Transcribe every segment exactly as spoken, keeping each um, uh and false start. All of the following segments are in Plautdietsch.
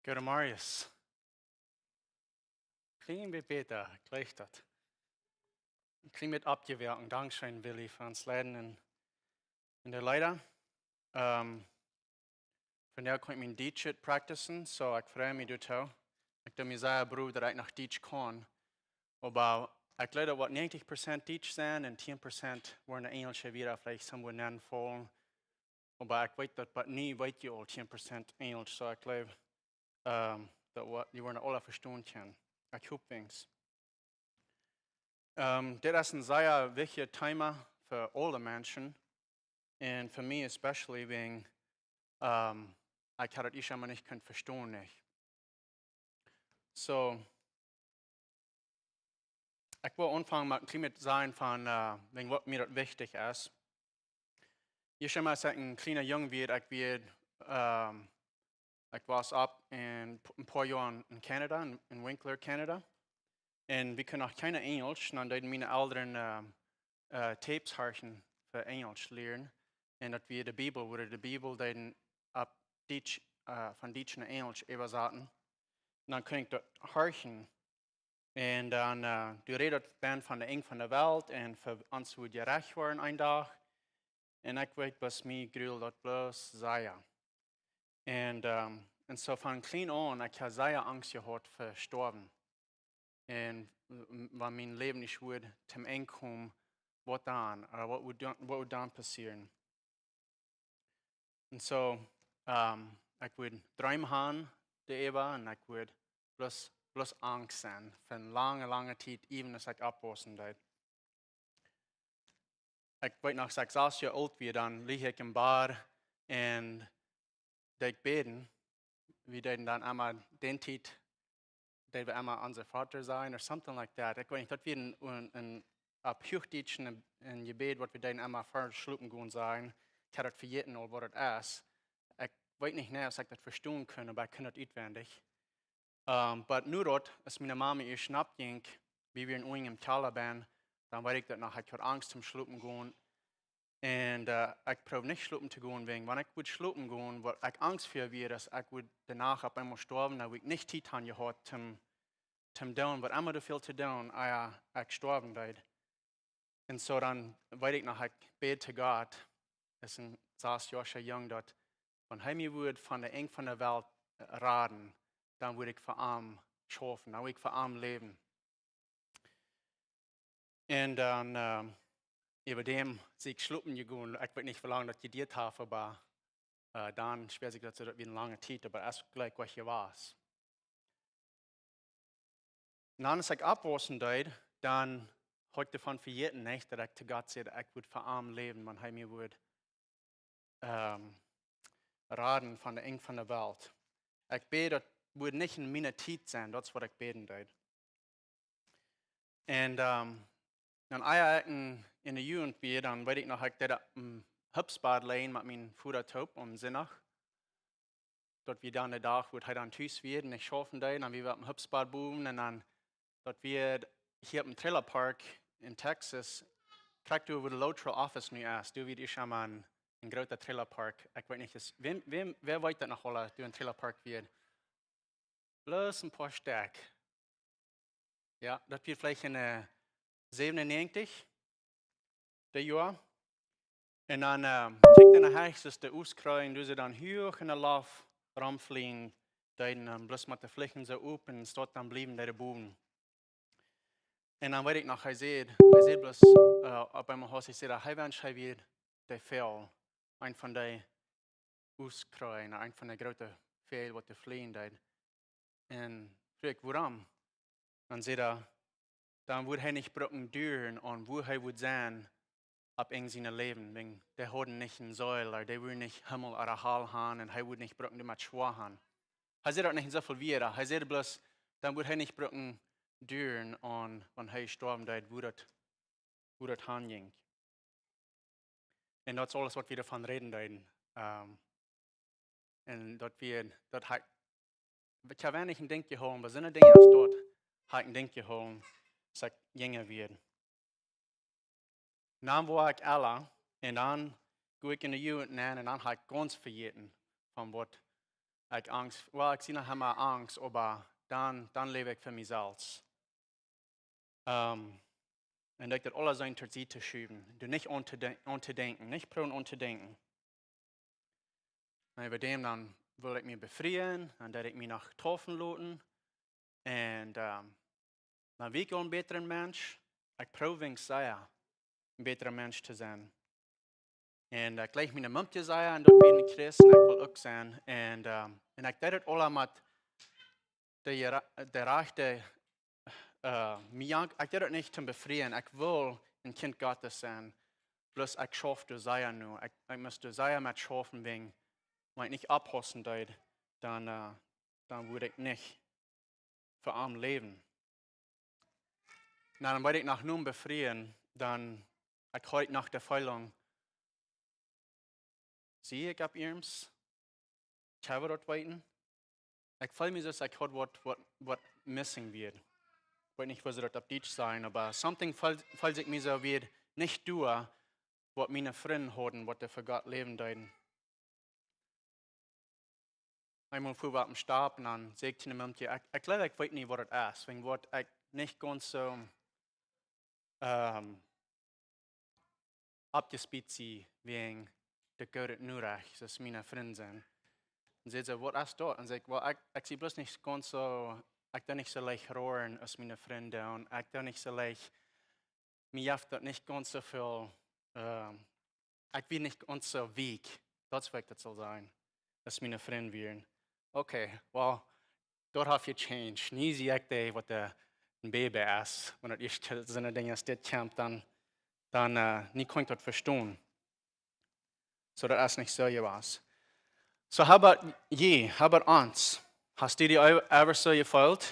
Goedemorjes. Kjlien bät bäta, jlikj daut. Kjlien bät oppjewoakt. Dankscheen, Willy, fa ons leiden en, en de Leeda. Ähm, vondoag kaun ekj mien Dietsch practicen, so ekj frei mie doatoo. Ekj doo mie sea brow daut ekj noch Dietsch kaun. Oba ekj jleew daut woat näajentich Prozent Dietsch sennen un tieen Prozent woaren de Enjelsche wada veleicht somewhere nenfaulen. Oba ekj weet daut, bie nu weet jie aul tieen Prozent Enjelsch, so ekj jleew, ähm, daut woat, jie woaren aula vestonen kjennen. Ekj hop weens. Ähm, dit es een sea wichtjet Thema fa aule Menschen. Un fa mie especially, wäajen, ähm, ekj haud daut ieescht emol nich kunt vestonen, nich? So, ekj well aunfangen met een kjlien bät sajen von, äh, wäajen waut mie daut wichtich es. Ieescht emol, aus ekj een kjliena Jung wia, ekj wia, ähm, ekj wos opp en p-, een poa Joa en Canada, en, en Winkler, Canada. Un wie kunnen noch kjeen Enjelsch, dan deeden miene Elren, ähm, äh, Tapes horchen fa Enjelsch lieren. Un daut wia de Bibel, wua de Bibel deeden opp Dietsch, äh, von Dietsch no Enjelsch äwasaten. Un dan kunn ekj daut horchen. Un dan, äh, doa räd daut dan von de Enj von de Welt un fa ons woat jerecht woaren een Dach. Un ekj weet, bie mie grult daut bloos sea. Un, ähm, un so von kjlien aun, ekj haud sea Angst jehaut fa stoawen. Un w-, w-, wan mien Läwen nich wudd toom Enj komen, waut dan? Ooda waut wudd dan, waut wudd dan passieren? Un so, ähm, ekj wudd Dreem han doaräwa un ekj wudd bloos, bloos Angst sennen fa eene lange, lange Tiet, even aus ekj oppwausen deed. Ekj weet noch, aus ekj sas Joa oolt wia, dan leech ekj em Bad un deed ekj bäden. Wie deeden dan emma dän Tiet, deeden wie emma Unser Vater sajen or something like that. Ekj weet nich, daut wia een, een, een opp Huachdietsch een, een Jebäd, waut wie deeden emma ver schlopen gonen sajen. Ekj haud daut vejäten aul, waut daut es. Ekj weet nich mea, aus ekj daut vestonen kunn, oba ekj kunn daut utwendich. Ähm, but nu daut, aus miene Mama ieescht schlopen jinkj, wie wieren unjen em Kjalla bennen, dan weet ekj daut noch, ekj haud Angst toom schlopen gonen. Un, äh, ekj proowd nich schlopen to gonen, wäajen wan ekj wudd schlopen gonen, waut ekj Angst fa wia, daut ekj wudd de Nacht opp eemol stoawen, dan wudd ekj nich Tiet han jehaut toom, toom doonen, waut emma doa väl to doonen, ea ekj stoawen deed. Un so dan weet ekj noch, ekj bäd to Gott, aus een sas Joa Jung, daut wan hee mie wudd von de Enj von de Welt, äh, raden, dan wudd ekj fa am schaufen, dan wudd ekj fa am läwen. Un dan, ähm, äwa däm sie ekj schlopen jegonen. Ekj weet nich, woo lang daut jeduat haft, oba, äh, dan spieed ekj daut soo, daut wia eene lange Tiet, oba daut es jlikj waut jewast. Un dan, aus ekj oppwausen deed, dan haud ekj doavon vejäten, nich, daut ekj to Gott säd, ekj wudd fa am läwen, wan hee mie wudd, ähm, raden von de Enj von de Welt. Ekj bäd, daut wudd nich en miene Tiet sennen, daut es waut ekj bäden deed. Un, ähm, dan ea ekj en, en de Jugend wia, dan weet ekj noch, ekj deed opp een Hupsbad lijen met mienen Voda toop aum Sindach. Daut wia dan de Dach, wua hee dan tus wia un ekj schaufen deed, dan wia wie opp een Hupsbad bowen un dan, daut wia hia opp een Trailerpark en Texas, krakjt doa wua de Lotro Office nu es, doa wia ieescht emol een, een groota Trailerpark. Ekj weet nich, es, wäm, wäm, wäa weet daut noch aula, doa een Trailerpark wia? Bloos een poa Stekj. Jo, daut wia veleicht en, äh, säwenunneajentich, daut Joa. Un dan, ähm, kjikjt eena no hechs, es de Oostkolonie, doa see dan huach en de Loft romflieejen, deeden dan bloos met de Fliegen soo op un staut dan bliewen bie de Bowen. Un dan weet ekj noch, hee säd, hee säd bloos, äh, opp eemol, aus hee säd, hee wenscht, hee wia de Väajel, een von de Oostkolonie, een von de groote Väajel, waut doa fleajen deed. Un fruach ekj, wuarom? Dan säd hee, dan wudd hee nich brucken duaren aun, wua hee wudd sennen opp Enj sien Läwen. Wäajen dee hauden nich eene Seel, ooda dee wudden nich Himmel ooda Hal han, un hee wudd nich brucken doamet schwoa han. Hee säd daut nich en soo väl Wieed, hee säd bloos, dan wudd hee nich brucken duaren aun, wan hee stoawen deed, wua daut, wua daut han jinkj. Un daut es aules waut wie doavon räden deeden. Ähm, un daut wia, daut ha ekj, ekj hab weinich en Denkj jehoolen, oba soone Dinja aus daut ha ekj en Denkj jehoolen, aus ekj jinja wia. Dan woa ekj ella, un dan go ekj en de Jugend nenn, un dan ha ekj gaunz vejäten von waut, ekj Angst, well, ekj sie noch emma Angst, oba dan, dan läw ekj fa mie selfst. Ähm, un ekj daut aule soo to Sied to schuwen. Doa nich aun to de-, aun to denkjen, nich proowen aun to denkjen. Un äwa däm dan wull ekj mie befrieen, dan deed ekj mie noch deepen loten. Un, ähm, dan wia ekj aul een bätra Mensch. Ekj proow weens sea een bätra Mensch to sennen. Un, äh, jlikj miene Mumkje säd, un daut wia een Christ, un ekj wull uk sennen. Un, ähm, un ekj deed daut aule met de, jera-, de rajchte, äh, mie jank-, ekj deed daut nich toom befrieen. Ekj wull een Kjint Gottes sennen. Bloos ekj schauft doa sea no. Ekj, ekj must doa sea met schaufen, wan, wan ekj nich oppaussen deed, dan, äh, dan wudd ekj nich fa am läwen. Na, dan wull ekj noch no befrieen, dan ekj haud noch de Feeling, sie ekj opp irjent, ekj wull daut weeten. Ekj feeld mie soo, ekj haud waut, waut, waut missing wia. Ekj weet nich, woo see daut opp Dietsch sajen, oba something feeld, feeld ekj mie soo, wia nich doa, waut miene Frind hauden, waut dee fa Gott läwen deeden. Eemol fua wie opp een Stap un dan säd ekj to de Mumkje, ekj, ekj jleew, ekj weet nich, waut daut es. Wäajen waut ekj nich gaunz soo, ähm, oppjespielt sie wäajen de goode Norecht, soo aus miene Frind sent. Un säd see, waut es daut? Un säd ekj, well, ekj, ekj sie bloos nich gaunz soo, ekj doo nich soo leicht roaren aus miene Frind doonen. Ekj doo nich soo leicht, mie jeft daut nich gaunz soo väl, ähm, ekj wia nich gaunz soo weak. Daut es, woo ekj daut saul sajen, aus miene Frind wieren. Okay, well, daut haft jechanged. Nu sie ekj dee, waut de, een Baby es. Wan daut ieescht soone Dinja aus dit kjemt, dan, dan, äh, nu kaun ekj daut vestonen. Soo, daut es nich soo jewast. Soo, how about you? How about ons? Hast du die ev-, ever soo jefeelt?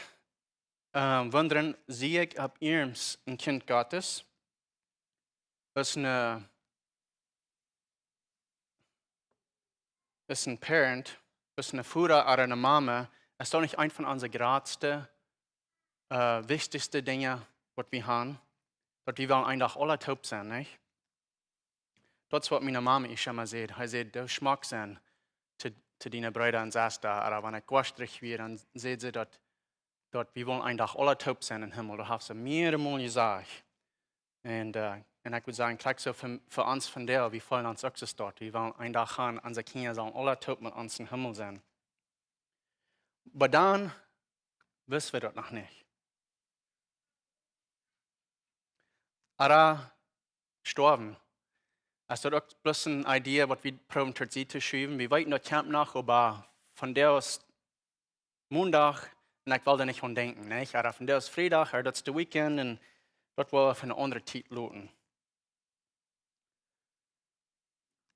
Ähm, wundren, sie ekj opp irjent een Kjint Gottes? Aus een, aus een parent, aus een Voda ooda eene Mama, es daut nich eent von onse jratste, äh, wichtichste Dinja, waut wie haben? Daut wie wellen een Dach aule toop sennen, nich? Daut es, waut miene Mama ieescht emma säd. Hee säd, du schmock sennen to, to diene Breeda un Sestren. Ooda wan ekj woastrich wia, dan säd see daut, daut wie wellen een Dach aule toop sennen em Himmel. Daut haft see mearemol jesajcht. Un, äh, un ekj wudd sajen, krakjt soo fa, fa ons vondoag, wie feelen ons uk soo daut. Wie wellen een Dach haben, onse Kjinja sellen aule toop met ons em Himmel sennen. Oba dan wist wie daut noch nich. Ooda stoawen. Es daut uk bloos een Idee, waut wie proowen to Sied to schuwen? Wie weeten, daut kjemt noch, oba vondoag es Mondach un ekj well doa nich aun denkjen, nich? Ooda vondoag es Friedach, ooda daut es de Weekend un daut well wie fa eene aundre Tiet loten.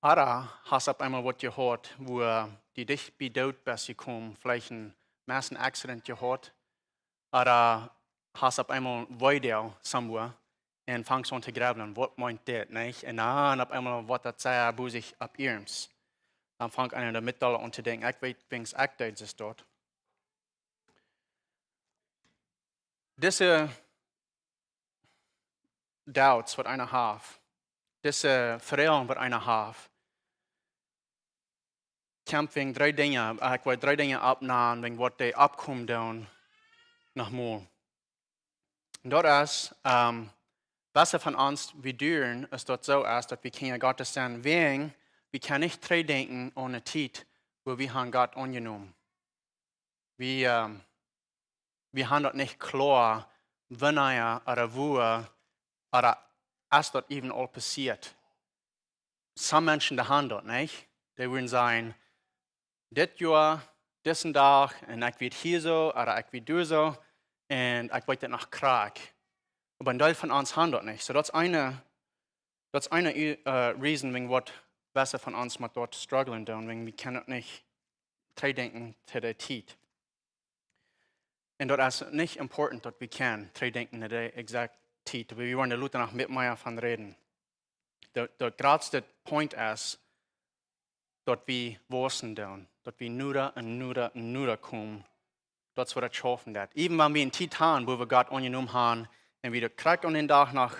Ooda hast opp eemol waut jehaut, wua du dicht bie doot best jekomen, veleicht een Mess-Accident jehaut, ooda hast opp eemol Weedoag somewhere un fangst aun to grublen, waut meent dit, nich? Un dan opp eemol woat daut sea bosich opp irjent. Dan fangt eena doamet aul aun to denkjen, ekj weet, weens ekj deed daut. Dise doubts, waut eena haft, dise Froagen, waut eena haft, kjemt wäajen dree Dinja, ekj well dree Dinja oppnämen, wäajen waut dee oppkomen doonen, noch mol. Daut es, ähm, waut von ons wie doonen, es daut soo es, daut wie Kjinja Gottes sent, wäajen wie kjennen nich trigjdenkjen aun de Tiet, wua wie haben Gott aunjenomen. Wie, ähm, wie haben daut nich kloa, wanea ooda wua, ooda es daut even aul passieet. Some Menschen, dee haben daut, nich? Dee wudden sajen, dit Joa, disen Dach, un ekj wia hia soo, ooda ekj wia doa soo, un ekj weet daut noch krakjt. Oba een Deel von ons haben daut nich. Soo, daut es eene, daut es eene, äh, reason, wäajen waut waut von ons met daut strugglen doonen, wäajen wie kjennen daut nich trigjdenkjen to de Tiet. Un daut es nich important, daut wie kjennen trigjdenkjen no de exact Tiet. Wie woaren doa lota noch mea von räden. De, de jratste Point es, daut wie wausen doonen, daut wie noda un noda un noda komen. Daut es waut daut schaufen deit. Even wan wie eene Tiet haben, wua wie Gott aunjenomen haben, un wie doa krakjt aun dän Dach noch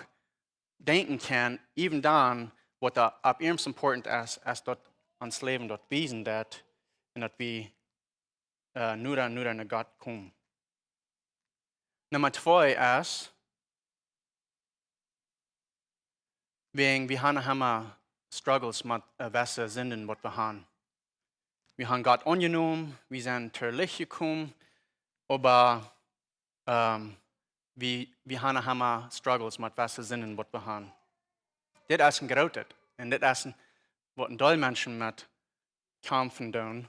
denkjen kjennen, even dan, waut doa opp irjent important es, es daut ons Läwen daut wiesen deit, un daut wie äh, noda, noda no Gott komen. Numma twee es, wäajen wie haben noch emma Struggles met, äh, jewesse Sinden, waut wie haben. Wie haben Gott aunjenomen, wie sent to Licht jekomen, oba, ähm, wie, wie haben noch emma Struggles met jewesse Sinden, waut wie haben. Dit es een grootet. Un dit es een, waut een Deel Menschen met kjamfen doonen.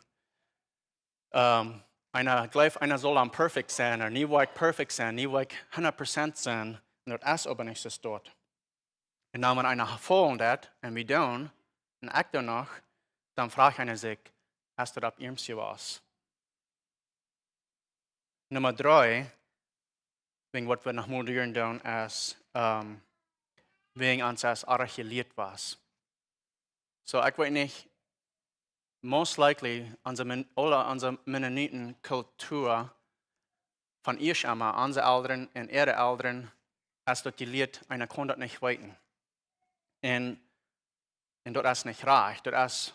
Ähm, eena jleeft, eena saul dan perfekt sennen, ooda nie woa ekj perfekt sennen, nie woa ekj hundat Prozent sennen, un daut es oba nich soo. Un dan, wan eena faulen deit, un wie doonen, un ekj doo noch, dan froagt eena sikj, es daut opp iernst jewast? Numma dree, wäajen waut wie noch mol lieren doonen, es, ähm, wäajen ons es oajch jelieet wia. So, ekj weet nich, most likely, onse Men-, aule onse Mennoniten Kultua von ieescht emol, onse Elren un äare Elren, es daut jelieet, eena kaun daut nich weeten. Un, un daut es nich rajcht. Daut es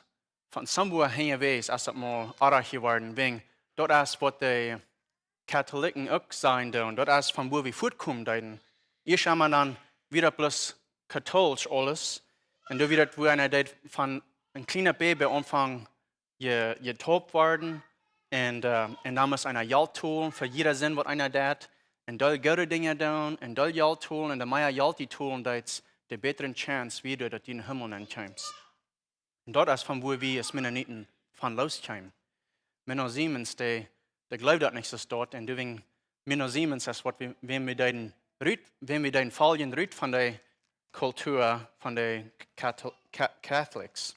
von somewhere hinjawäajes, es daut mol oajch jeworden, wäajen daut es waut de Katholiken uk sajen doonen. Daut es von wua wie fuatkomen deeden. Ieescht emol dan wia bloos katholisch aules. Un dan wia daut, wua eena deed von een kjlienet Bäbe aunfangen je-, jedeept worden. Un, äh, un dan must eena Jelt tolen fa jieda Sind waut eena deed. Un dan goode Dinja doonen, un dan Jelt tolen, un de mea Jelt dee tolen deetst, de bätre Chance wia daut du en Himmel nenn kjeemst. Un daut es von wua wie aus Mennoniten von loskjeemen. Menno Simons, dee, dee jleewd daut nich soo stoakj, un doawäajen Menno Simons es waut wie, wäm wie deeden rut, wäm wie deeden foljen rut von de Kultua von de Kathol-, Ca-, Catholics.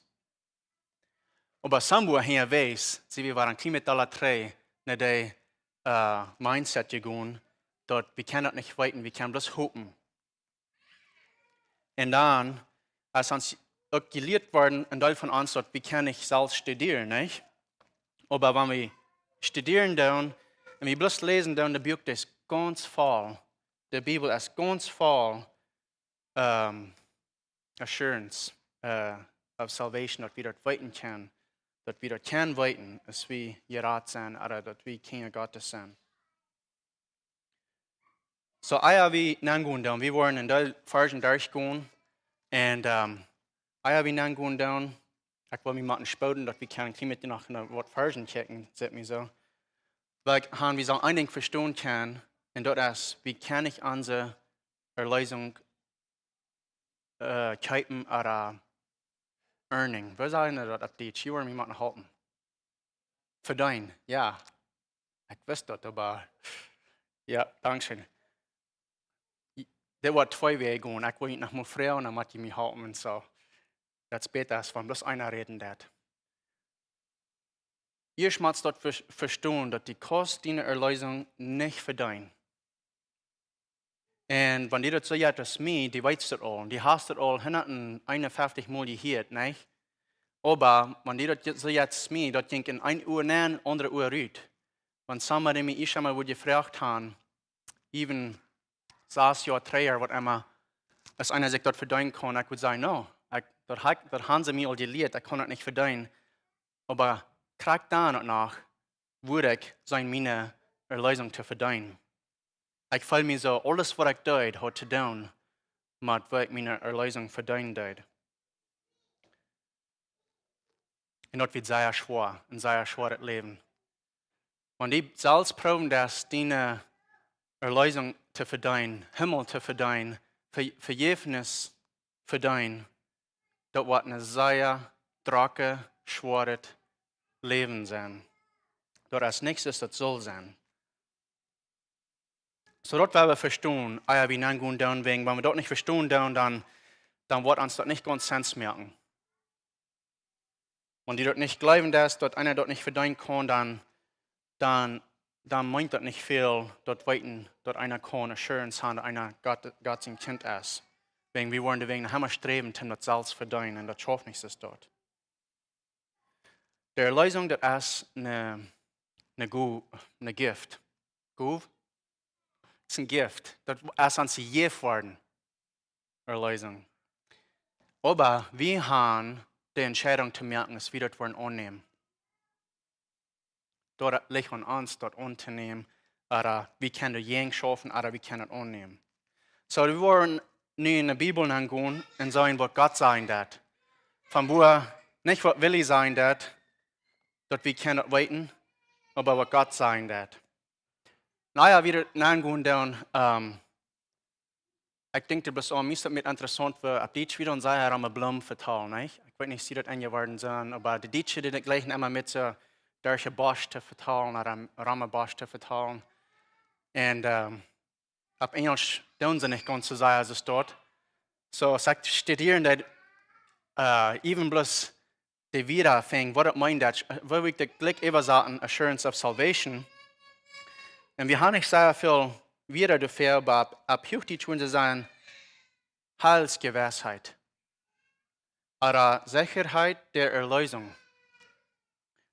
Oba somewhere hinjawäajes, see wie wieren een kjlien bät dolla trigj no de, äh, Mindset jegonen, daut wie kjennen daut nich weeten, wie kjennen bloos hopen. Un dan, aus ons uk jelieet worden, een Deel von ons, daut wie kjennen nich selfst studieren, nich? Oba wan wie studieren doonen, un wie bloos läsen doonen, de Buak es gaunz voll, de Bibel es gaunz voll, ähm, assurance, äh, of salvation, daut wie daut weeten kjennen, daut wie daut kjennen weeten, aus wie jerat sent, ooda daut wie Kjinja Gottes sent. So, ea wie nengonen doonen, wie woaren een Deel Varschen derchgonen, un, ähm, ea wie nengonen doonen, ekj well mie mau spoden, daut wie kjennen een kjlien bät noch no waut Varschen kjikjen, sajcht mie soo. Wiels ekj, han, wie sellen een Dinkj vestonen kjennen, un daut es, wie kjennen nich onse Erlösung, äh, kjeepen ooda earning. Woo sajcht eena daut opp Dietsch? Jie woaren mie mau halpen. Vedeenen, jo. Ekj wist daut, oba jo, dankscheen. Dit woat twee Wäaj gonen. Ekj well junt noch mol froagen, dan mott jie mie halpen un soo. Daut es bäta aus wan bloos eena räden deit. Ieescht motst daut ve-, vestonen, daut du kaust diene Erlösung nich vedeenen. Un wan du daut soo jeit aus mie, du weetst daut aul. Du hast daut aul hundat eenunfeftich Mol jehieet, nich? Oba wan du daut je-, soo jeit aus mie, daut jinkj en een Ua nenn, aundre Ua rut. Wan somebody mie ieescht emol wudd jefroacht han, even sas Joa trigj, waut emma, aus eena sikj daut vedeenen kaun, ekj wudd sajen, no, ekj, daut ha-, daut han see mie aul jelieet, ekj kaun daut nich vedeenen. Oba krakjt dan uk noch, wudd ekj sennen miene Erlösung to vedeenen. Ekj feel mie soo, aules waut ekj deed, haud to doonen met woo ekj miene Erlösung vedeenen deed. Un daut wia sea schwoa, een sea schwoaret Läwen. Wan du selfst proowen deist, diene Erlösung to vedeenen, Himmel to vedeenen, Ve-, Vejäfnis vedeenen, daut woat een sea drocket, schwoaret Läwen sennen. Daut es nuscht, aus daut saul sennen. So daut woa wie vestonen, ea wie nengonen doonen, wäajen, wan wie daut nich vestonen doonen, dan, dan woat ons daut nich gaunz Sense moaken. Wan du daut nich jleewen deist, daut eena daut nich vedeenen kaun, dan, dan, dan meent daut nich väl, daut weeten, daut eena kaun Assurance han, daut eena Gott, Gott sien Kjint es. Wäajen wie woaren doawäajen emma sträwen, om daut selfst vedeenen, un daut schauft nich soo doa. De Erlösung, daut es een, een Go-, een Gift. Gow? Daut es een Gift. Daut es ons jejäft worden. Erlösung. Oba wie han de Entscheidung to moaken, aus wie daut woaren aunnämen. daut licht aun ons daut auntonämen, ooda wie kjennen doajäajen schaufen, ooda wie kjennen daut aunnämen. So, wie woaren nu enne Bibel nengonen un seenen waut Gott sajen deit. Von wua, nich waut Willy sajen deit, daut wie kjennen daut weeten, oba waut Gott sajen deit. Na jo, wie daut nengonen doonen, ähm, ekj denkj, daut es aul meist met interessaunt, woo opp Dietsch wie dan sajen, ramme Bloom vetalen, nich? Ekj weet nich, aus daut enjeworden sent, oba de Dietsche, dee jlikjen emma met soo derche Bosch to vetalen, ooda ramme Bosch to vetalen. Un, ähm, opp Enjlisch doonen see nich gaunz soo sea aus daut. So, aus ekj studieren deed, äh, even bloos de Wieed finjen, waut daut meent, daut, äh, woo ekj daut jlikj äwasaten, assurance of salvation. Un wie haben nich sea väl Wieed doafäa, oba opp, opp Huachdietsch wudden see sajen, Heilsgewissheit. Ooda Sicherheit der Erlösung.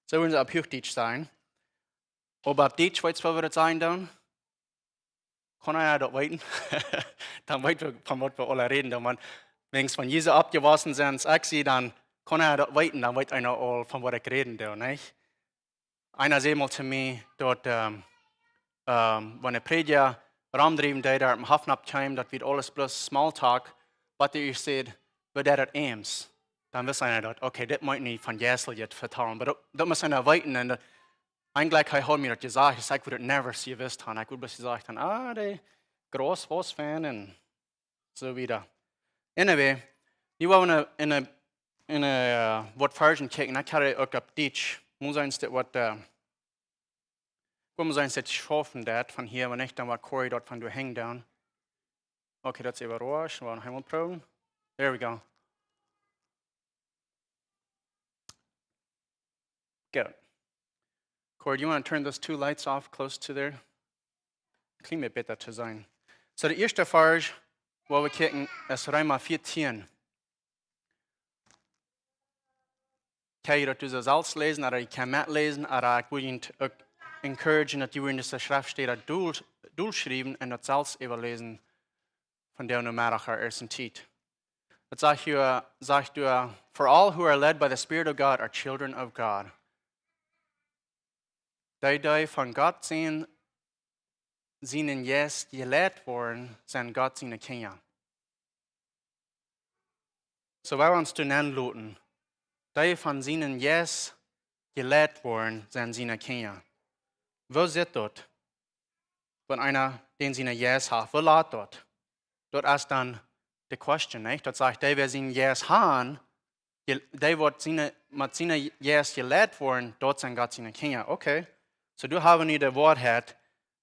Soo wudden see opp Huachdietsch sajen. Oba opp Dietsch, weetst du, waut wie daut sajen dan? Kaun eena daut weeten? Dan weet wie, von waut wie aula räden dan. Wan, wan wie soo oppjewossen sent aus ekj sie, dan kaun eena daut weeten, dan weet eena aul, von waut ekj räden doo, nich? Eena säd mol to mie daut, ähm, ähm, wan de Prädja romdriewen deed, doa oppem Hoff nopp kjeem, daut wia aules bloos Smalltalk, waut hee säd, woo daut eent. Dan wist eena daut, okay, dit meent nich von Jesus daut vetalen, oba daut, daut mott eena weeten. Un daut, eejentlich, hee haud mie daut jesajcht, ekj wudd daut never jewist haben. Ekj wudd bloos jesajcht haben, ah, de Gras wia fein un soo wieda. Anyway, nu woa wie enne, enne, enne, äh, waut Varschen kjikjen, ekj haud uk opp Dietsch. Mott sennen daut waut, äh, ekj mott sennen daut schaufen daut von hia, wan nich, dan woat Corey daut von doa henjen doonen. Okay, daut es äwa Roasch, wie woaren noch eemol proowen. There we go. Good. Corey, do you wanna turn those two lights off close to there? Kjlien bät bäta to seenen. So, de ieeschte Varsch, wua wie kjikjen, es Reema vieetieen. Kjenn jie daut selfst läsen, ooda jie kjennen metläsen, ooda ekj wudd junt uk encouragen, daut jie en dise Schreftstäd dol-, dolschriewen un daut selfst äwaläsen von de Nomeddach, ea es Tiet. Daut sajcht hia, sajcht hia, "For all who are led by the Spirit of God are children of God." Dee, dee von Gott sien, sienen Jeist jeleit woaren, sent Gott siene Kjinja. So, wie woaren ons doa nenloten. Dee von sienen Jeist jeleit woaren, sent siene Kjinja. Woo sitt daut? Wan eena dän sienen Jeist haft, woo lat daut? Daut es dan de question, nich? Daut sajcht, dee, wäa sienen Jeist haft, je-, dee woat siene, met sienen Jeist jeleit woaren, daut sent Gott siene Kjinja. Okay. So, doa hab wie nu de Woarheit,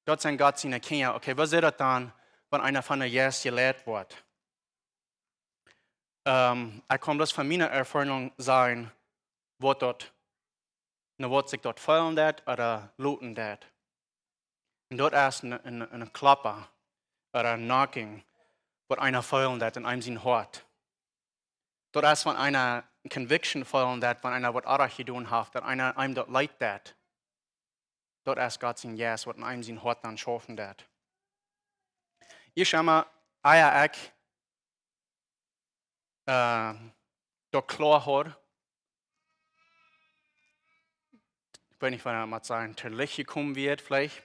daut sent Gott siene Kjinja. Okay, woo sitt daut dan, wan eena von dän Jeist jeleit woat? Ähm, ekj kaun bloos von miene Erfoarunk sajen, waut daut, no waut sikj daut feelen deit ooda loten deit. Un daut es een, een, een Kloppen ooda een knocking, waut eena feelen deit en eenem sien Hoat. Daut es, wan eena conviction feelen deit, wan eena waut oajch jedonen haft, daut eena eenem daut leet deit. Daut es Gott sien Jeist, waut en eenem sien Hoat dan schaufen deit. Ieescht emol, ah jo, ekj, äh, daut kloa haud. Ekj weet nich, waut eena mott sajen, to Licht jekomen wia, veleicht.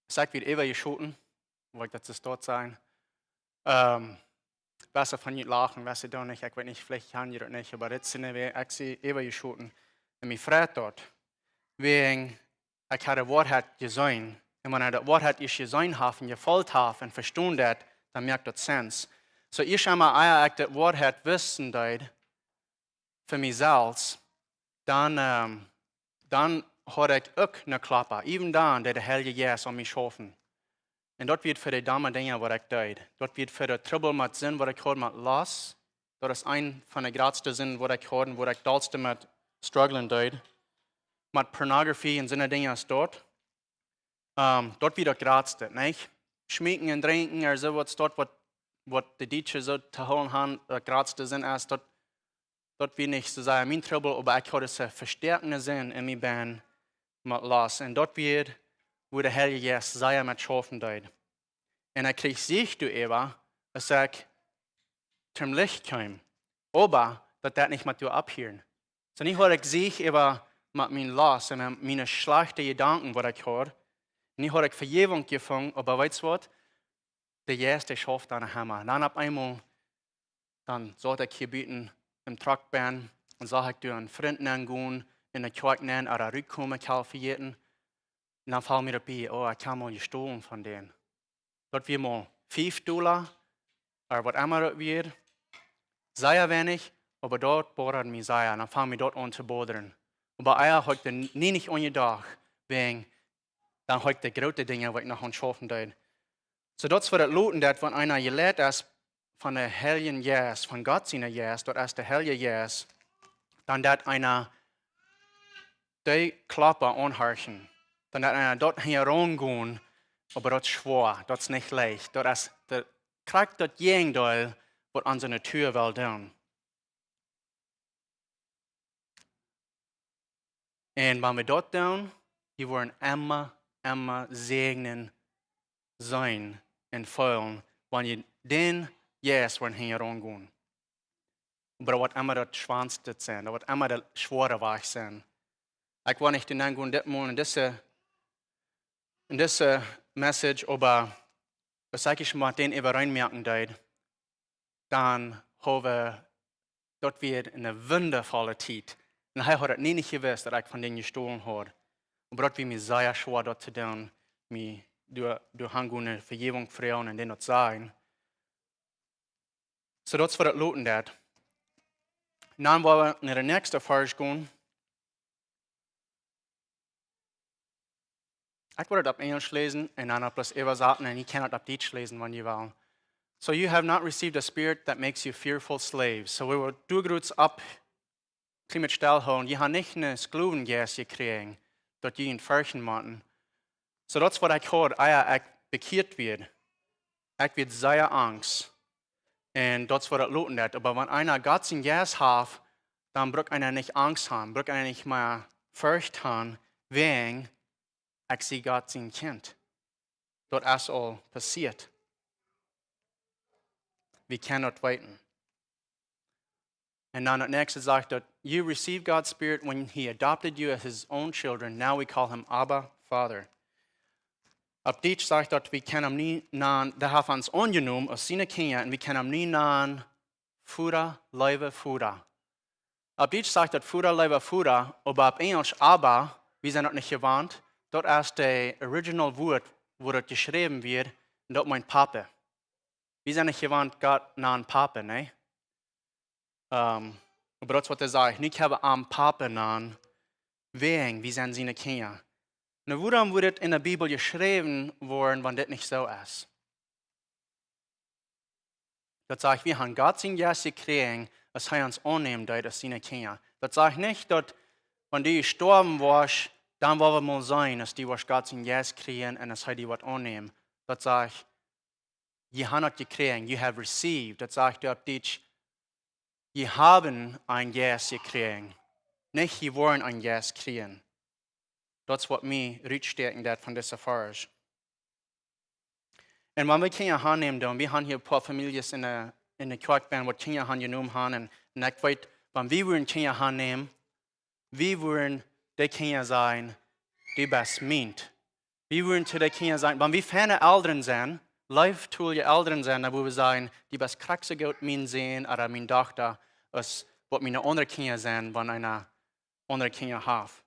Aus ekj wia äwajeschoten, wull ekj daut soo stoakj sajen. Ähm, woo see von junt lachen, woo see daut nich, ekj weet nich, veleicht haben jie daut nich, oba dit sent wie, ekj sie äwajeschoten. Un mie freit daut. Wäajen ekj haud de Woarheit jeseenen. Un wan eena de Woarheit ieescht jeseenen haft un jefeelt haft un vestonen deit, dan moakt daut sense. So, ieescht emol, ea ekj de Woarheit wisten deed, fa mie selfst, dan, ähm, dan haud ekj uk een Kloppen. Even dan deed de Heilje Jeist aun mie schaufen. Un daut wia fa de domme Dinja, waut ekj deed. Daut wia fa de Trubbel met Sind, waut ekj haud met Lost. Daut es eent von de jratste Sinden, waut ekj haud un waut ekj daut dollste met strugglen deed. Met Pornografie un soone Dinja aus daut. Ähm, daut wia daut jratste, nich? Schmeeken un drinkjen, ooda soo waut, daut waut, waut de Dietsche soo to hoolen haben, daut jratste Sind es, daut, daut wia nich soo sea mien Trubbel, oba ekj haud dise vestoakne Sind en mie bennen met Lost. Un daut wia, wua de Heilje Jeist sea met schaufen deed. Un ekj kjrieech Siech doaräwa, aus ekj toom Licht kjeem. Oba daut deed nich met doa opphieren. So, nich waut ekj Siech äwa met mien Lost un miene schlajchte Jedanken, waut ekj haud. Nu haud ekj Vejäwunk jefungen, oba weetst waut? De Jeist, dee schauft aun de Hemma. Dan opp eemol, dan saut ekj hia buten em Truck bennen un sach ekj doa een Frint nengonen, enne Kjoakj nen, ooda rutkomen, ekj haud vejäten. Un dan foll mie daut bie, oh, ekj hab mol jestolen von dän. Daut wia mol fief Dolla, ooda waut emma daut wia. Sea weinich, oba daut bothad mie sea. Dan fung mie daut aun to bothern. Oba ea haud ekj doa nie nich aun jedocht, wäajen dan haud ekj de groote Dinja, waut ekj noch aun schaufen deed. Soo daut es waut daut loten deit, wan eena jeleit es von dän Heiljen Jeist, von Gott sienen Jeist, daut es de Heilje Jeist, dan deit eena dee Kloppen aunhorchen. Dan deit eena doa hinjaraun gonen, oba daut es schwoa, daut es nich leicht. Daut es de, krakjt daut Jäajendeel, waut onse Natua well doonen. Un wan wie daut doonen, wie woaren emma, emma Säajen seenen un feelen, wan wie dän Jeist woaren hinjaraun gonen. Oba waut emma daut schwoaste es, waut emma de schwoare Wajch es. Ekj well nich doa nengonen dit Mol en dise, en dise Message, oba aus ekj mie met dän äwareen moaken deed, dan haud wie, daut wia eene wundafolle Tiet. Un hee haud daut nie nich jewist, daut ekj von dän jestolen haud. Oba daut wia mie sea schwoa daut to doonen, mie doa, doa aun gonen, Vejäwunk froagen un dän daut sajen. Soo daut es waut daut loten deit. Dan woa wie no dän näakjsten Varsch gonen. Ekj woa daut opp Enjlisch läsen un dan opp daut äwasaten un jie kjennen daut opp Dietsch läsen, wan jie wellen. So you have not received a spirit that makes you fearful slaves. So wie woaren doa krakjt opp, kjlien bät stellhoolen. Jie haben nich eenen Sklowenjeist jekjräajen, daut jie junt ferchten motten. Soo daut es waut ekj haud, ea ekj bekjieet wort. Ekj wort sea angst. Un daut es waut daut loten deit. Oba wan eena Gott sienen Jeist haft, dan bruckt eena nich angst haben, bruckt eena nich mea Forcht haben, wäajen ekj sie Gott sien Kjint. Daut es aul passieet. Wie kjennen daut weeten. Un dan daut näakjste sajcht daut, "You received God's Spirit when He adopted you as His own children. Now we call Him Abba, Father." Opp Dietsch sajcht daut, wie kjennen am nu nanen, dee haft ons aunjenomen aus siene Kjinja, un wie kjennen am nu nanen, Voda, leewa Voda. Opp Dietsch sajcht daut Voda, leewa Voda, oba opp Enjlisch Abba, wie sent daut nich jewant, daut es daut original Wuat, woo daut jeschräwen wort, un daut meent Papa. Wie sent nich jewant Gott nanen Papa, nä? Ähm, oba daut es waut hee sajcht, nich haben am Papa nanen, wäajen wie sent siene Kjinja. Nu, wuarom woat daut enne Bibel jeschräwen woaren, wan dit nich soo es? Daut sajcht, wie haben Gott sien Jeist jekjräajen, aus hee ons aunnämen deed aus siene Kjinja. Daut sajcht nich daut, wan du jestorwen woascht, dan woa wie mol seenen, aus du woascht Gott sien Jeist kjrieen un aus hee die woat aunnämen. Daut sajcht, jie haben daut jekjräajen, you have received. Daut sajcht opp Dietsch, jie haben eenen Jeist jekjräajen. Nich, jie woaren eenen Jeist kjrieen. Daut es waut mie rutstäakjen deit von dise Varsch. Un wan wie Kjinja aunnämen doonen, wie haben hia een poa Famieljes enne, enne Kjoakj bennen, waut Kjinja aunjenomen haben. Un, un ekj weet, wan wie woaren Kjinja aunnämen, wie woaren dee Kjinja sajen, du best mient. Wie woaren to dee Kjinja sajen, wan wie feine Elren sent, leeftolje Elren sent, dan woa wie sajen, du best krakjt soo goot mien Sän ooda miene Dochta, aus waut miene aundre Kjinja sent, wan eena aundre Kjinja haft.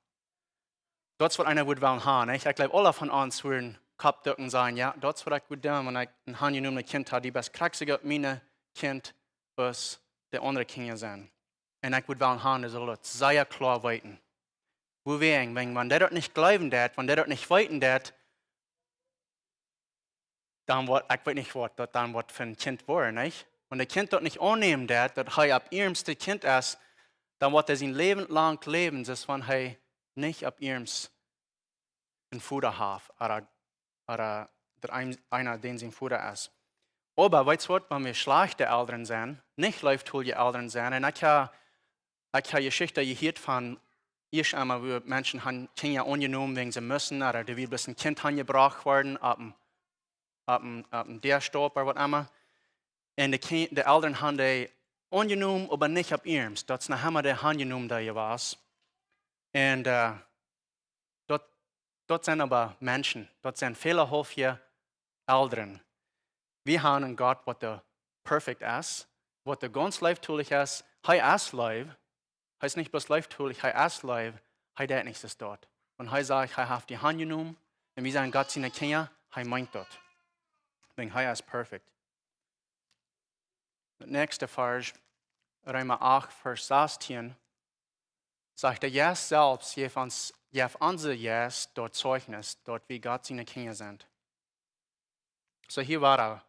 Daut es waut eena woat wellen haben, nich? Ekj jleew, aule von ons wudden Kopp ducken un sajen, jo, daut es waut ekj wudd doonen, wan ekj een aunjenomnet Kjint haud, du best krakjt soo goot mien Kjint, aus de aundre Kjinja sent. Un ekj wudd wellen haben, dee saul daut sea kloa weeten. Wuarom? Wan, wan dee daut nich jleewen deit, wan dee daut nich weeten deit, dan woat, ekj weet nich waut daut dan woat fa een Kjint woaren, nich? Wan daut Kjint daut nich aunnämen deit, daut hee opp iernst een Kjint es, dan woat hee sien Läwen lang läwen, soo aus wan hee nich opp iernst een Voda haft, ooda, ooda daut een, eena, dän sien Voda es. Oba weetst waut, wan wie schlajchte Elren sent, nich leeftolje Elren sent, un ekj hab, ekj hab Jeschichten jehieet von, ieescht emol, woo Menschen haben Kjinja aunjenomen, wäajen see musten, ooda dee wia bloos een Kjint aunjebrocht worden, opp een, opp een, opp een Däastaup ooda waut emma. Un de Kjin-, de Elren haben dee aunjenomen, oba nich opp iernst. Daut es noch emma dee aunjenomen, dee jie wia. Un äh, daut, daut sent oba Menschen, daut sent väle haulfje Elren. Wie haben eenen Gott, waut doa perfekt es, waut doa gaunz leeftolich es. Hee es Leew. Hee es nich bloos leeftolich, hee es Leew. Hee deit nich soo daut. Wan hee sajcht, hee haft die aunjenomen, un wie sent Gott siene Kjinja, hee meent daut. Wiels hee es perfekt. De näakjste Varsch, Reema acht, Varsch sastieen, sajcht, de Jeist selfst jeft ons, jeft onsen Jeist daut Zeichnis, daut wie Gott siene Kjinja sent. Soo hia wada,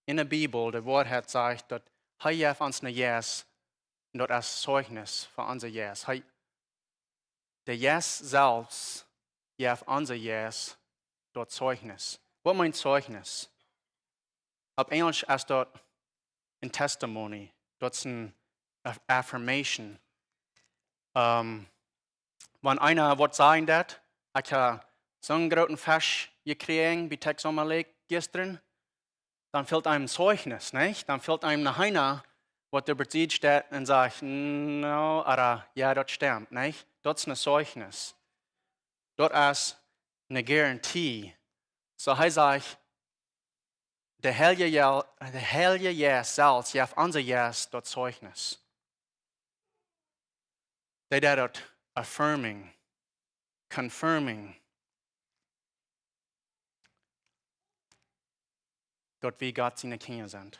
en de Bibel, de Woarheit sajcht, daut hee jeft ons een Jeist, un daut es Zeichnis fa onsen Jeist. Hee, de Jeist selfst jeft onsen Jeist daut Zeichnis. Waut meent Zeichnis? Opp Enjlisch es daut een testimony. Daut es een aff-, affirmation. Ähm, wan eena woat sajen daut, ekj hab soon grooten Fesch jekjräajen bie Texoma Lake jistren, dan fält eenem een Zeichnis, nich? Dan fält eenem een Heena, waut doa bie Sied steit un sajcht, no, ooda, jo, daut stemt, nich? Daut es een Zeichnis. Daut es eene Garantie. Soo hee sajcht, de Heilje Jea-, de Heilje Jeist selfst jeft onsen Jeist daut Zeichnis. Dee deit daut affirming, confirming, daut wie Gott siene Kjinja sent.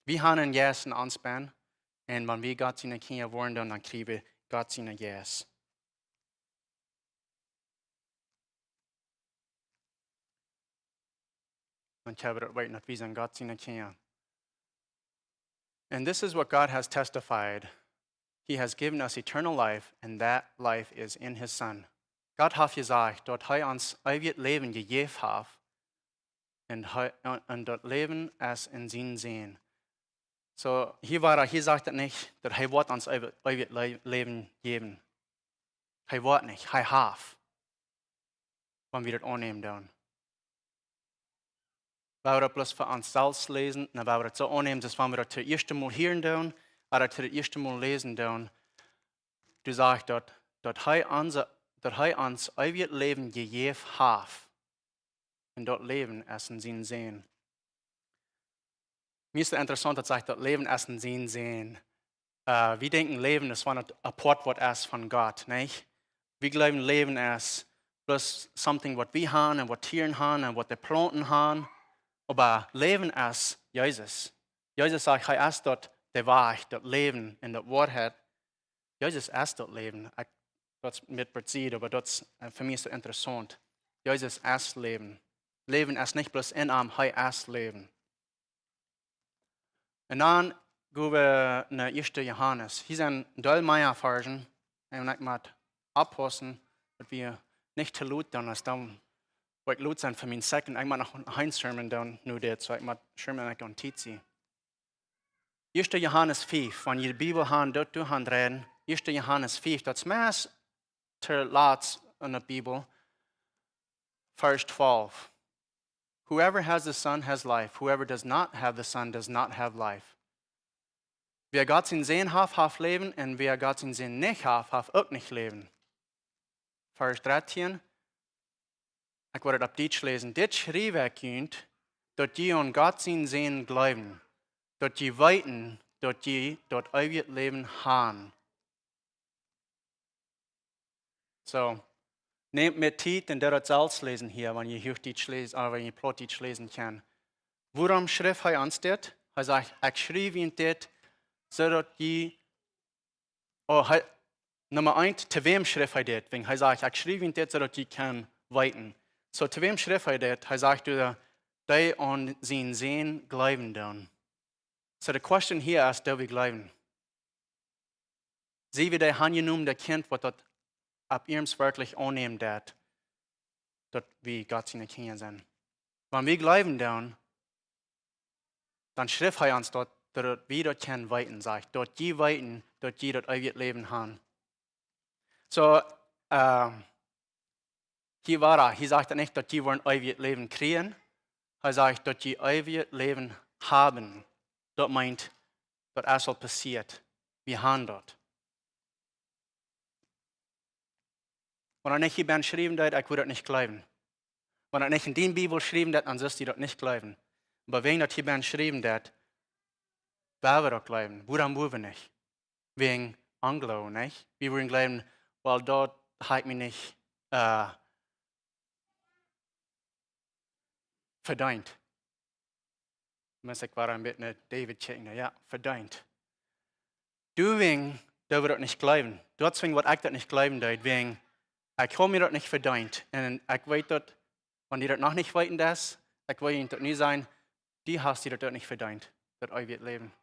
Wie haben een Jeist en ons bennen, un wan wie Gott siene Kjinja woaren, dan, dan kjrie wie Gott sienen Jeist. Dan kjenn wie daut weeten, daut wie sent Gott siene Kjinja. And this is what God has testified. He has given us eternal life, and that life is in his Son. Gott haft jesajcht, daut hee ons eewjet Läwen jejäft haft, un hee, un, un daut Läwen es en sienen Sän. Soo, hia wada, hia sajcht et nich, daut hee woat ons eewjet, eewjet Lä-, Läwen jäwen. Hee woat nich, hee haft. Wan wie daut aunnämen doonen. Wan wie daut bloos fa ons selfst läsen, dan wan wie daut soo aunnämen, daut wan wie daut daut ieeschte Mol hieren doonen, ooda daut ieeschte Mol läsen doonen, du sajchst daut, daut hee onse, daut hee ons eewjet Läwen jejäft haft. Un daut Läwen es en sienen Sän. Mie es daut interessaunt, daut sajcht, daut Läwen es en sienen Sän. Äh, wie denkjen, Läwen es wan et apoat waut es von Gott, nich? Wie jleewen, Läwen es bloos something waut wie haben un waut Tieren haben un waut de Plaunten haben. Oba Läwen es Jesus. Jesus sajcht, hee es daut, de Wajch, daut Läwen un daut Woarheit. Jesus es daut Läwen. Ekj, daut es met Präzis, oba daut es, äh, fa mie soo interessaunt. Jesus es Läwen. Läwen es nich bloos en am, hee es Läwen. Un dan go wie no ieeschte Johanes. Hia sent een Deel mea Varschen. Un ekj mott oppaussen, daut wie nich too lot doonen, aus dan woa ekj lot sennen fa mien second. Ekj mott noch een Sermon doonen, nu dit, soo ekj mott Sermon ekj aun Tiet sennen. Ieeschte Johanes fief, wan jie de Bibel haben, doa, doa aunräden. Ieeschte Johanes fief, daut es meist toolatst en de Bibel. Verse twelve. Whoever has the Son has life. Whoever does not have the Son does not have life. Wäa Gott sienen Sän haft, haft Läwen, un wäa Gott sienen Sän nich haft, haft uk nich Läwen. Varsch dartieen. Ekj woa et opp Dietsch läsen. Dit schriew ekj junt, daut jie aun Gott sienen Sän jleewen, daut jie weeten, daut jie daut eewje Läwen haben. Soo, nämt mie Tiet un doot daut selfst läsen hia, wan jie Huachdietsch läsen, ooda wan jie Plautdietsch läsen kjennen. Wuarom schrift hee ons dit? Hee sajcht, ekj schriew junt dit, soo daut jie Oh, hee, Numma eent, to wäm schrift hee dit? Wiels hee sajcht, ekj schriew junt dit, soo daut jie kjennen weeten. Soo, to wäm schrift hee dit? Hee sajcht, to dee, dee aun sienen Sän jleewen doonen. Soo, de question hia es, doo wie jleewen? Sie wie dee aunjenomne Kjint, waut daut opp iernst werkjlich aunnämen deit, daut wie Gott siene Kjinja sent? Wan wie jleewen doonen, dan schrift hee ons daut, daut wie daut kjennen weeten, sajcht, daut jie weeten, daut jie daut eewje Läwen haben. Soo, äh, hia wada, hee sajcht daut nich, daut jie woaren eewje Läwen kjrieen. Hee sajcht, daut jie eewje Läwen haben. Daut meent, daut es aul passieet. Wie haben daut. Wan daut nich hia bennen jeschräwen deed, ekj wudd daut nich jleewen. Wan daut nich en diene Bibel jeschräwen deed, dan sust du daut nich jleewen. Oba wäajen daut hia bennen jeschräwen deed, woa wie daut jleewen. Wuarom woa wie nich? Wäajen Onjloowen, nich? Wie wudden jleewen, well, daut ha ekj mie nich, äh, vedeent. Must ekj wada een bät no David checken, jo, vedeent. Doawäajen, daut wie daut nich jleewen. Doawäajen, waut ekj daut nich jleewen deed, wäajen, ekj haud mie daut nich vedeent. Un ekj weet daut, wan du daut noch nich weeten deist, ekj well die daut nu sajen, du hast die daut nich vedeent, daut eewje Läwen.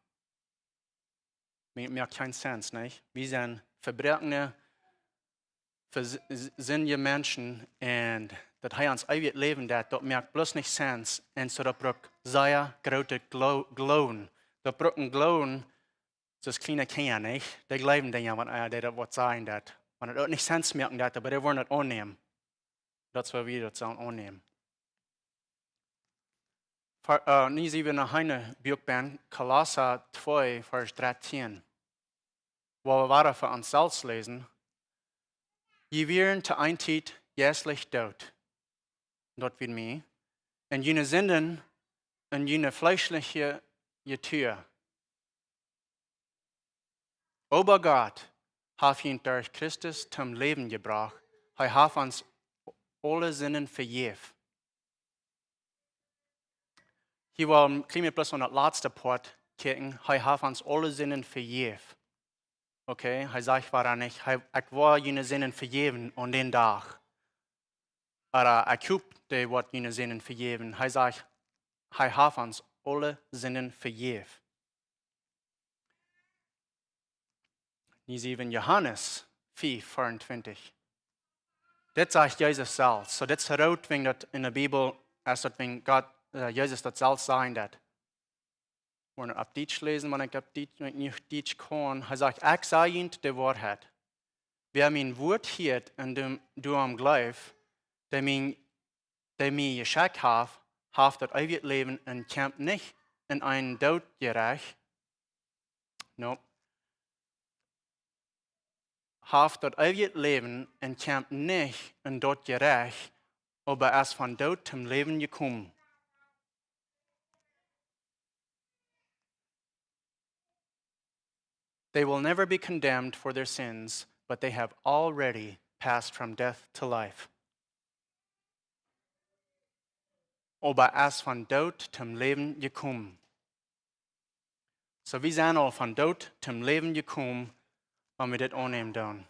Mie, mie moakt kjeen Sense, nich? Wie sent vebroakne, vesindje Menschen un daut hee ons eewjet Läwen jeft, daut moakt bloos nich Sense. Un soo daut brukt sea grooten Glo-, Gloowen. Daut brukt een Gloowen, soo aus kjliene Kjinja, nich? Dee jleewen Dinja, wan, äh, dee daut waut sajen deed. Wan daut uk nich Sense moaken deed, oba dee wudden daut aunnämen. Daut es, woo wie daut sellen aunnämen. Ver-, äh, nu sent wie noch een Buak bie Kolossa twee, Varsch dartieen. Wua wie wada fa ons selfst läsen. Jie wieren to eene Tiet jeistlich doot. Daut wia mie. En june Sinden, en june fleeschliche Natua. Oba Gott haft junt derch Christus toom Läwen jebrocht. Hee haft ons aule Sinden vejäft. Hia well ekj kjlien bät bloos aun daut latste Poat kjikjen. Hee haft ons aule Sinden vejäft. Okay, hee sajcht wada nich, hee, ekj woa june Sinden vejäwen aun dän Dach. Ooda ekj hop, dee woat june Sinden vejäwen. Hee sajcht, hee haft ons aule Sinden vejäft. Nu sent wie en Johanes fiew, veeauntwintich. Dit sajcht Jesus selfst. Soo, dit es root, wan daut en de Bibel, aus daut wan Gott, äh, Jesus daut selfst sajen deed. Woa ekj opp Dietsch läsen, wan ekj opp Dietsch, wan ekj nich Dietsch kaun. Hee sajcht, ekj saj junt de Woarheit. Wäa mien Wuat hieet un doa-, doaraun jleeft, dee mie, dee mie jeschekjt haft, haft daut eewje Läwen un kjemt nich en een Dootjerecht. No. Haft daut eewje Läwen un kjemt nich en Dootjerecht, oba es von Doot toom Läwen jekomen. They will never be condemned for their sins, but they have already passed from death to life. Oba es von Doot toom Läwen jekomen. Soo, wie sent aul von Doot toom Läwen jekomen, wan wie dit aunnämen doonen.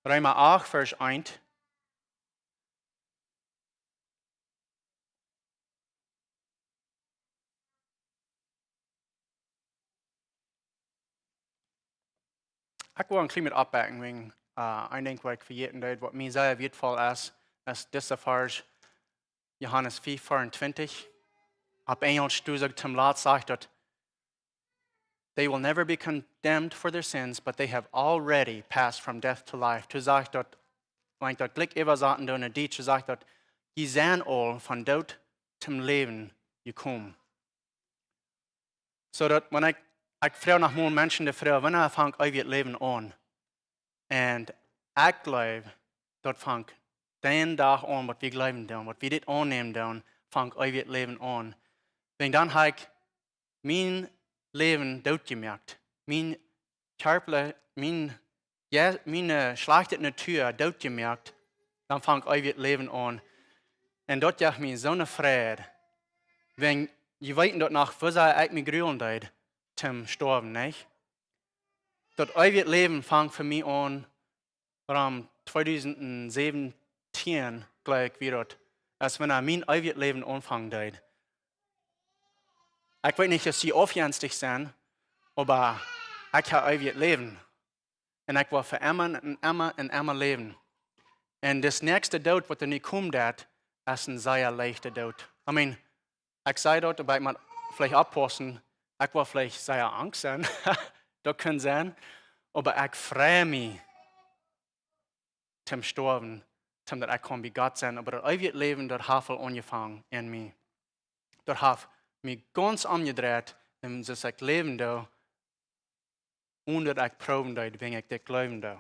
Reema acht, Varsch eent. Ekj well een kjlien bät oppbakjen, wäajen, äh, een Dinkj, waut ekj vejäten deed, waut mie sea wieetvoll es, es dise Varsch, Johanes fiew, veeauntwintich. Opp Enjelsch, doa sajcht toom latst, sajcht daut, they will never be condemned for their sins, but they have already passed from death to life. Doa sajcht daut, wan ekj daut jlikj äwasaten doo no Dietsch, doa sajcht daut, jie sent aul von Doot toom Läwen jekomen. Soo daut, wan ekj, ekj froag noch mol Menschen de Froag, wanea fangt eewjet Läwen aun? Un ekj jleew, daut fangt dän Dach aun, waut wie jleewen doonen, waut wie dit aunnämen doonen, fangt eewjet Läwen aun. Wäajen dan hab ekj mien Läwen dootjemoakt. Mien Kjarpa, mien, jo, mien, äh, schlajchte Natua dootjemoakt, dan fangt eewjet Läwen aun. Un daut jeft mie soone Freid. Wan jie weeten daut noch, woo sea ekj mie grulen deed, toom stoawen, nich? Daut eewjet Läwen fangt fa mie aun, rom tweedusent säwentieen, jlikj wia daut, aus wan mien eewjet Läwen aunfangen deed. Ekj weet nich, aus jie aufjenstich sent, oba ekj hab eewjet Läwen. Un ekj woa fa emma un emma un emma läwen. Un dis näakjste Doot, waut doa nu komen deit, es een sea leichta Doot. I mean, ekj saj daut, oba ekj mott veleicht oppaussen. Ekj woa veleicht sea angst sennen. Daut kaun sennen. Oba ekj frei mie toom stoawen, toom daut ekj kaun bie Gott sennen. Oba daut eewje Läwen, daut haft aul aunjefongen en mie. Daut haft mie gaunz omjedreit, un soo aus ekj läwen doo, onen daut ekj proowen deed, wan ekj dit jleewen doo.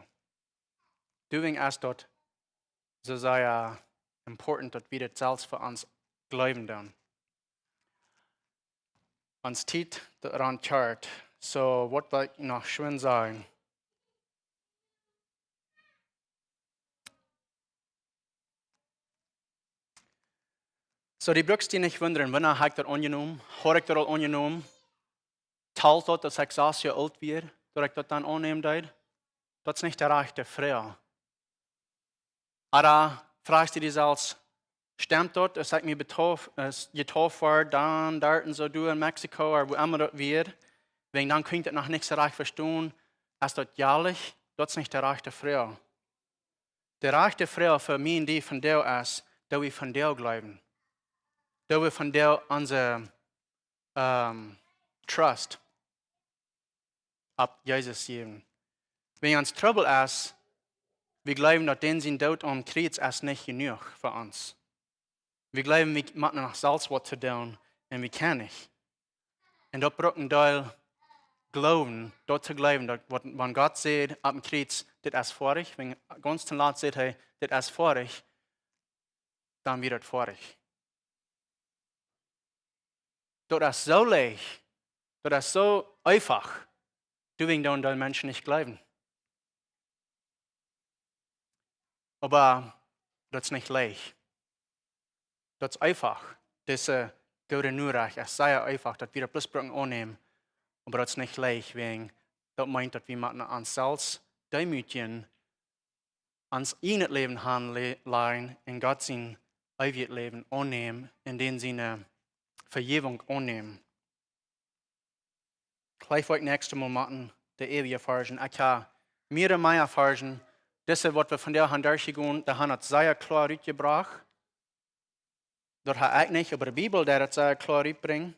Doawäajen es daut soo sea important, daut wie daut selfst fa ons jleewen doonen. Ons Tiet, daut rant kort. Soo, waut well ekj noch schwind sajen? Soo, dee bruckst die nich wundren, wanea hab ekj daut aunjenomen? Hab ekj daut aul aunjenomen? Talt daut, daut ekj sas Joa oolt wia, daut ekj daut dan aunnämen deed? Daut es nich de rajchte Froag. Ooda frajchst du die selfst, stemt daut, aus ekj mie betof-, aus jetauft wort, dan doa un soo doa en Mexiko, ooda wua emma daut wia, wäajen dan kunn ekj daut noch nich soo rajcht vestonen, es daut ehrlich? Daut es nich de rajchte Froag. De rajchte Froag fa mie un die vondoag es, doo wie vondoag jleewen? Doo wie vondoag onse, ähm, Trust opp Jesus jäwen? Wan ons Trubbel es, wie jleewen, daut dän sien Doot aum Kjriez es nich jenuach fa ons. Wie jleewen, wie motten noch selfst waut to doonen un wie kjennen nich. Un daut brukt een Deel Gloowen, daut to jleewen, daut waut, wan Gott sajcht oppem Kjriez, dit es foadich, wan gaunz tom latst sajcht hee, dit es foadich, dan woat daut foadich. Daut es soo leicht, daut es soo eefach, doawäajen doonen dee Menschen nich jleewen. Oba daut es nich leicht. Daut es eefach. Dise goode Norecht es sea eefach, daut wie daut bloos brucken aunnämen. Oba daut es nich leicht, wäajen daut meent, daut wie motten ons selfst deemootjen, ons ieejnet Läwen hanle-, lajen un Gott sien eewjet Läwen aunnämen un dän siene Vejäwunk aunnämen. Jlikj woa ekj näakjstet Mol motten de äwaje Varschen. Ekj hab mea un mea Varschen. Dise, waut wie vondoag han derchjegonen, dee han daut sea kloa rutjebrocht. Daut hab ekj nich, oba de Bibel deit daut sea kloa rutbrinjen.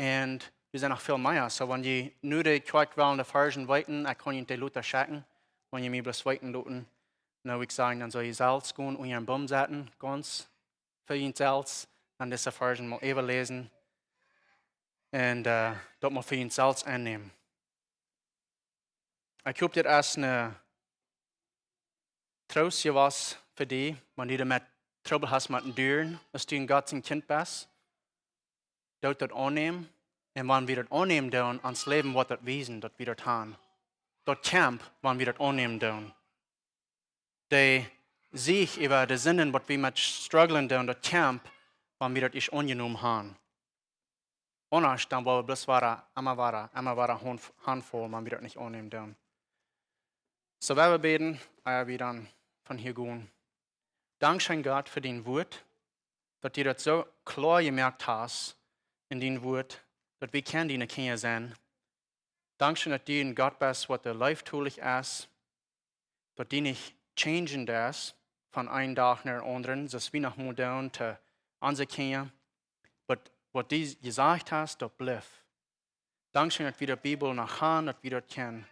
Un doa sent noch väl mea. Soo, wan jie nu de Kjoakj wellen de Varschen weeten, ekj kaun junt dee lota schekjen, wan jie mie bloos weeten loten. Nu, ekj saj, dan sell jie selfst gonen un jie een Boom setten, gaunz fa junt selfst, dan dise Varschen mol äwaläsen. Un, äh, daut mol fa junt selfst aunnämen. Ekj hop, dit es een Troost jewast fa die, wan du doamet Trubbel hast met dän Doonen, aus du een Gott sien Kjint best. Doo daut aunnämen. Un wan wie daut aunnämen doonen, ons Läwen woat daut wiesen, daut wie daut han. Daut kjemt, wan wie daut aunnämen doonen. De Sieg äwa de Sinden, waut wie met strugglen doonen, daut kjemt, wan wie daut ieescht aunjenomen han. Aundasch, dan woa wie bloos wada, emma wada, emma wada han-, hanfaulen, wan wie daut nich aunnämen doonen. Soo, wie wellen bäden, ea wie dan von hia gonen. Dankscheen, Gott, fa dien Wuat, daut du daut soo kloa jemoakt hast en dien Wuat, daut wie kjennen diene Kjinja sennen. Dankscheen, daut du een Gott best, waut leeftolich es, daut du nich changen deist von een Dach no dän aundren, soo aus wie noch mol doonen to onse Kjinja. Waut, waut du jesajcht hast, daut blift. Dankscheen, daut wie de Bibel noch han, daut wie daut kjennen,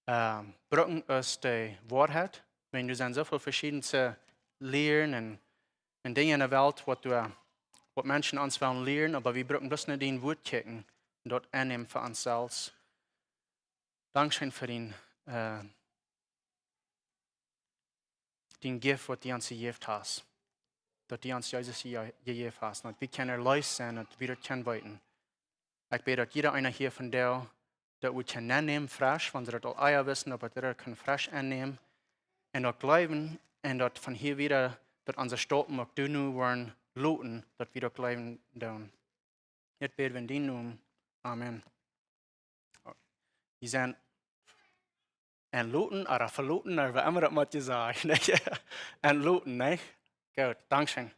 ähm, brucken aus de Woarheit. Wan doa sent soo väl veschiedne Lieren un, un Dinja en de Welt, waut doa, waut Menschen ons wellen lieren, oba wie brucken bloos no dien Wuat kjikjen un daut aunnämen fa ons selfst. Dankscheen fa dien, äh, dien Gift, waut du ons jejäft hast. Daut du ons Jesus je-, jejäft hast. Daut wie kjennen erleest sennen, daut wie daut kjennen weeten. Ekj bäd, daut jieda eena hia vondoag daut Wuat kaun aunnämen, fresch, wan see daut aul ea wisten, oba daut see daut kjennen fresch aunnämen. Un daut jleewen, un daut von hia wieda, daut onse Staupen uk doano woaren loten, daut wie daut jleewen doonen. Dit bäd wie en dienen Nomen. Amen. Jie sent entloten, ooda veloten, ooda woo emma daut mott jesajcht, nä? Entloten, nä? Goot, dankscheen.